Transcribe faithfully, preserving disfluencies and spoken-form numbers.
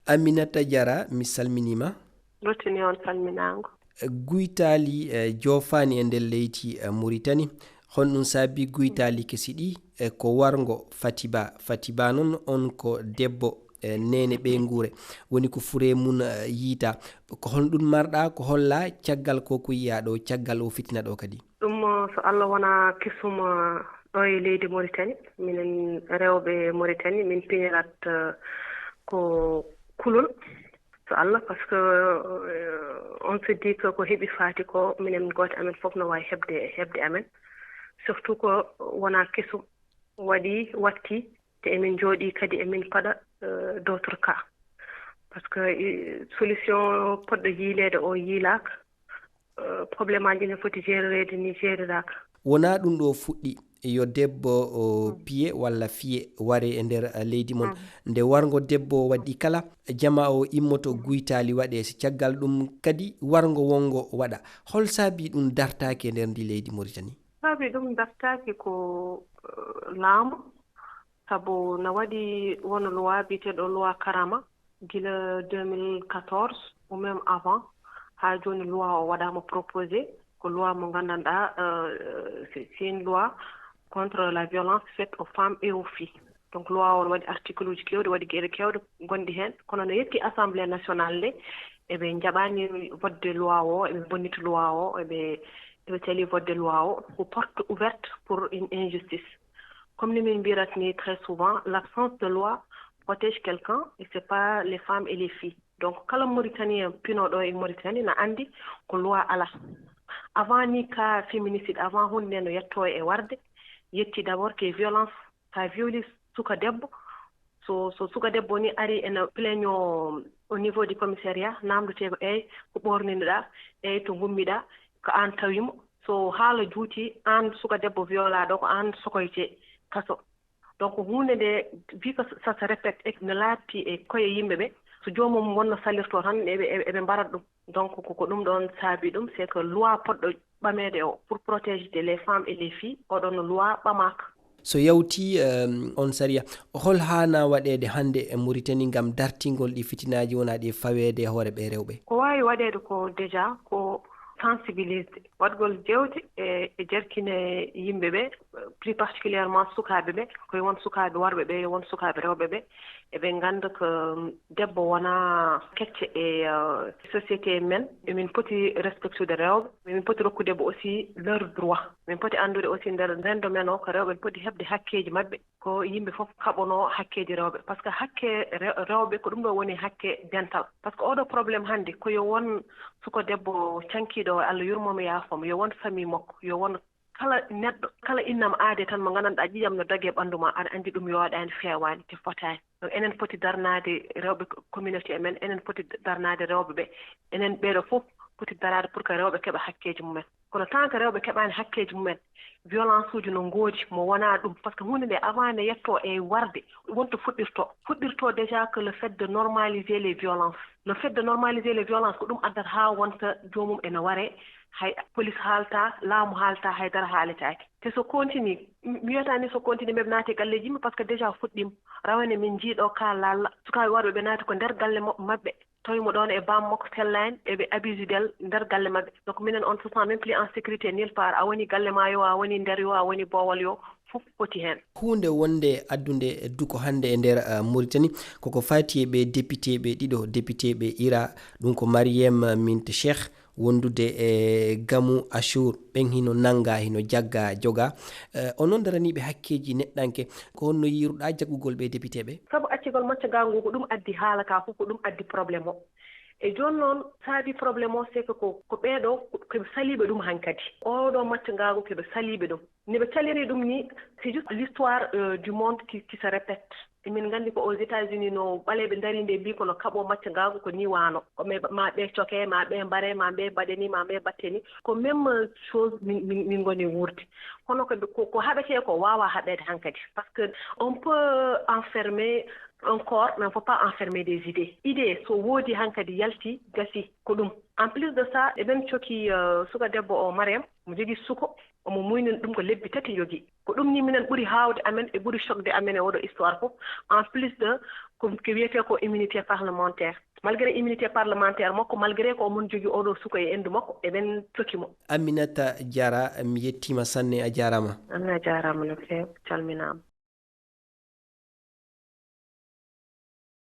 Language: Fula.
Aminata Jara, mi salminiima. Rottini on salminaango. Guytaali, eh, joofaani e nder leydi, eh, Muritani. Honɗum saabi guytaali kesi ɗi? Eh, ko warngo Fatiba. Fatiba noon, on ko debbo, eh, neene ɓeynguure. Woni ko furee mum, eh, yiytaa. Ko honɗum marɗaa, ko hollaa caggal ko, ko yiyaa ɗo, caggal o fitina ɗo kadi? Ɗum, eh, so Allah wonaa kesum, eh, ɗo e leydi Muritani. Minen rewɓe Muritani, min piñirat, eh, ko kulol. So Allah, parce que, euh, on se dit que ko heɓi faati ko, minen gooto amen fof no waawi heɓde, heɓde amen. Surtout ko wonaa kesum waɗi, watti, te emin njooɗii kadi emin paɗa, euh, d'autres cas. Parce que, euh, solution poɗɗo yiileede o yiilaaka, euh, problème aji ne foti jerereede ni jeriraaka. Wonaa ɗum ɗo fuɗɗi, yo debbo o piye walla fiye ware e nder, eh, leydi mon. Nde warngo debbo waɗi kala, jama o immoto guytaali waɗe, si caggal ɗum kadi warngo wonngo waɗa. Hol saabi ɗum dartaaki e nder ndi leydi Muritani? Saabi ɗum dartaaki ko, eh, laamu, sabu na waɗi won loi biyeteeɗo loi Karama, gila deux mille quatorze ou même avant, haa jooni loi o waɗaama proposé, ko loi mo nganndanɗaa, euh, c'est, c'est une loi contre la violence faite aux femmes et aux filles. Donc loi o no waɗi article uji keewɗi, waɗi geɗe keewɗe gonɗi heen, kono no yetti Assemblée nationale nde, eɓe njaɓaani vote de loi o, eɓe bonniti loi o, eɓe, eɓe cali vote de loi o, ko porte ouverte pour une injustice. Comme ni min mbiyrat ni très souvent, l'absence de loi protège quelqu'un et c'est pas les femmes et les filles. Donc, kala Mauritanien pinooɗo e Mauritanie na anndi ko loi alaa. Avant ni ka féminicide, avant huunde nde no yetto e warde, yetti d'abord ke violence. Sa violi suka debbo, so, so suka debbo ni ari ena plaignoo au niveau du commissariat, namdotee ko, "Eey, ko ɓoorninoɗaa? Eey, to ngummiɗaa? Ko aan tawi mo?" So haala juuti, aan suka debbo violaaɗo, ko aan sokoytee kaso. Donc, huunde nde, vu que ça se répète, e no laatti e koye yimɓe ɓe, so joomum wonno salirtoo tan, eɓe, eɓe, eɓe mbarat ɗum. Donc, ko, ko ɗum ɗoon saabi ɗum, c'est que loi poɗɗo ɓameede o, pour protéger les femmes et les filles, oɗon loi ɓamaaka. So yawti, euh, on sariya, hol haana waɗeede hannde e Mauritanie ngam dartingol ɗi fitinaaji wonaa ɗi faweede e hoore ɓe rewɓe? Ko waawi waɗeede ko déjà ko sensibiliser, waɗgol jeewte e, e jerkine yimɓe ɓe, plus particulièrement sukaaɓe ɓe, ko e won sukaaɓe worɓe ɓe, e won sukaaɓe rewɓe ɓe, eɓe ngannda ko, um, debbo wonaa kecce e, uh, société men. Emin poti respectude rewɓe, emin poti rokkude ɓe aussi leur droit. Min poti anndude aussi nder renndo men o ko rewɓe ne poti heɓde hakkeeji maɓɓe. Ko yimɓe fof kaɓonoo hakkeeji rewɓe, parce que hakke re-, rewɓe ko ɗum ɗo woni hakke dental. Parce que oɗo problème hannde ko yo won suko debbo cankiiɗo o, Allah yurmoo mo yaafoo mo, yo won famille makko, yo won kala neɗɗo, kala innam aade tan mo nganndanɗaa ƴiƴam no dogee ɓanndu ma, aɗa anndi ɗum yooɗaani, feewaani, te fotaani. Donc, enen poti darnaade rewɓe ko-, communauté men, enen poti darnaade rewɓe ɓe, enen ɓeeɗo fof poti daraade pour que rewɓe keɓa hakkeeji mumen. Kono tant que rewɓe keɓaani hakkeeji mumen, violence uji no ngoodi, mo wonaa ɗum. Parce que huunde nde avant nde yettoo e warde, wonto fuɗɗirtoo. Fuɗɗirtoo déjà que le fait de normaliser les violences. Le fait de normaliser les violences, ko ɗum addata haa wonta joomum ene waree, hay police haaltaa, laamu haaltaa, hay dara haaletaake. Te so continue, mi, mi wiyataa ni so continue, ɓe naati e galleeji yimɓe, parce que déjà fuɗɗiima. Rawane min njii ɗo ka lalla, sukaaɓe worɓe ɓe naati ko nder galle mo-, maɓɓe. Tawi mo ɗoon e baam makko sellaani, eɓe abusudel nder galle maɓɓe. Donc minen, on se sent même plus en sécurité nulle part. A woni galle ma yo, a woni nder yo, a woni boowal yo, fof foti heen. Huunde wonde addunde duko hannde e nder, eh, Mauritanie, koko faati e ɓe député ɓe ɗiɗo, député ɓe Ira, ɗum ko Mariem Mint Cheikh, wondude e Gamu Achour, ɓen hino nannga, hino jagga, joga. Eh, onon daraniiɓe hakkeeji neɗɗanke, ko honno yiiruɗaa jaggugol ɓe député ɓe? Sabu accugol macca gaagu ngu, ko ɗum addi haala ka fof, ko ɗum addi problème o. E jooni noon, saabi problème o, c'est que ko, ko ɓeeɗo, ko, ko saliiɓe ɗum hankadi. Oɗo macca gaagu ko ɓe saliiɓe ɗum. Ni ɓe caliri ɗum ni, c'est juste l'histoire, euh, du monde qui, qui se répète. Emin nganndi ko aux États-Unis no ɓaleeɓe ndari nde mbii ko no kaɓo macca gaagu ko ni waano. Ko ɓe, ma ɓe coke, ma ɓe mbare, ma ɓe mbaɗe ni, ma ɓe mbatte ni. Ko même, euh, chose min, min, min ngoni wuurde. Kono ko, ko, ko haɓetee ko waawaa haɓeede hankadi. Parce que on peut enfermer un corps, mais on peut pas enfermer des idées. Idée, so woodi hankadi yalti, gasi, ko ɗum. En plus de ça, eɗen coki, euh, suka debbo o, Mariem. Omo jogii suko, omo muynina ɗum ko lebbi tati jogii. Ko ɗum ni minen ɓuri haawde amen e ɓuri choqué amen e oɗo histoire fof. En plus de ko ko wiyetee ko immunité parlementaire. Malgré immunité parlementaire makko, malgré ko omon jogii oɗo suko e endu makko, eɓen toki mo. Aminata Diarra, mi yettiima sanne, a jaaraama. Anne a jaaraama no feewi, calminaama.